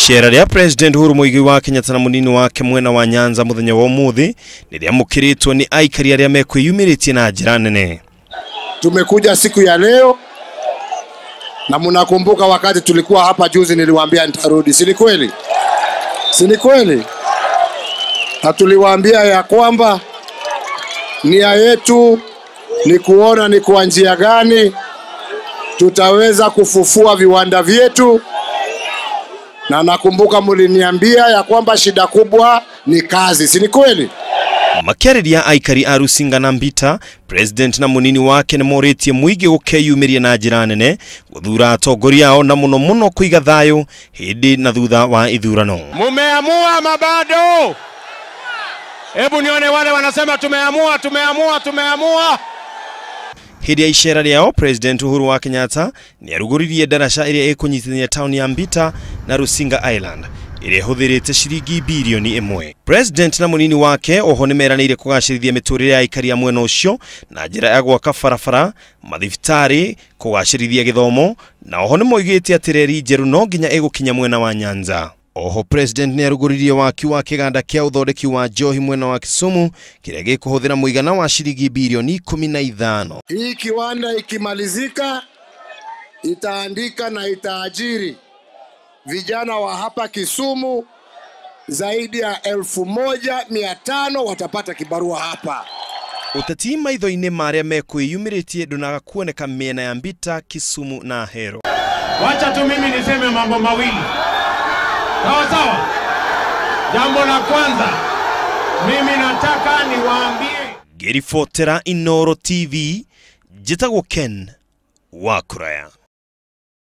Icera rĩa President Uhuru Muigai wa Kenyatta na munini wake mwena wa Nyanza muthenya wa umuthi nĩrĩamũkĩrĩtwo nĩ aikari arĩa mekwĩyumĩrĩtie na njĩra nene. Tumekuja siku ya leo na mnakumbuka wakati tulikuwa hapa juzi niliwaambia nitarudi, si ni kweli? Si ni kweli? Na tuliwaambia ya kwamba nia yetu ni kuona ni kwa njia gani tutaweza kufufua viwanda vyetu. Na nakumbuka mliniambia ya kwamba shida kubwa ni kazi, si ni kweli? Makĩarĩria aikari a Rusinga na Mbita, President na munini wake nĩ morĩtie mũingĩ gũkeyumĩria na njĩra nene gũthura atongoria ao na mũno mũno kũiga thayũ hĩndĩ na thutha wa ithurano. Mumeamua mabado? Hebu nione wale wanasema tumeamua, tumeamua, tumeamua. Hĩndĩ ya icera rĩao, President Uhuru wa Kenyatta nĩarugũririe ndaraca ĩrĩa ĩkũnyitithania taũni ya Mbita na Rusinga Island ĩrĩa ĩhũthĩrĩte ciringi bilioni 1. President na munini wake oho nĩmeranĩire kũgacĩrithia mĩtũrĩre ya aikari a mwena ũcio na njĩra ya gwaka barabara, mathibitarĩ, kũgacĩrithia gĩthomo, na oho nĩmoigĩte atĩ reri njerũ no nginya ĩgũkinya mwena wa Nyanza. Oho President nĩarugũririe waki wa kĩganda kĩa ũthondeki wa njohi mwena wa Kisumu kĩrĩa gĩkũhũthĩra mũigana wa ciringi bilioni 15. Hii kiwanda ikimalizika itaandika na itaajiri vijana wa hapa Kisumu zaidi ya 1500 watapata kibarua hapa. Ũteti maitho-inĩ marĩa mekwĩyumĩrĩtie ndũnaga kuoneka mĩena ya Mbita, Kisumu na Ahero. Wacha tu mimi niseme mambo mawili. Sawa sawa. Jambo la kwanza, mimi nataka niwaambie. Ngĩribotera Inooro TV, njĩtagwo Ken Wakuraya.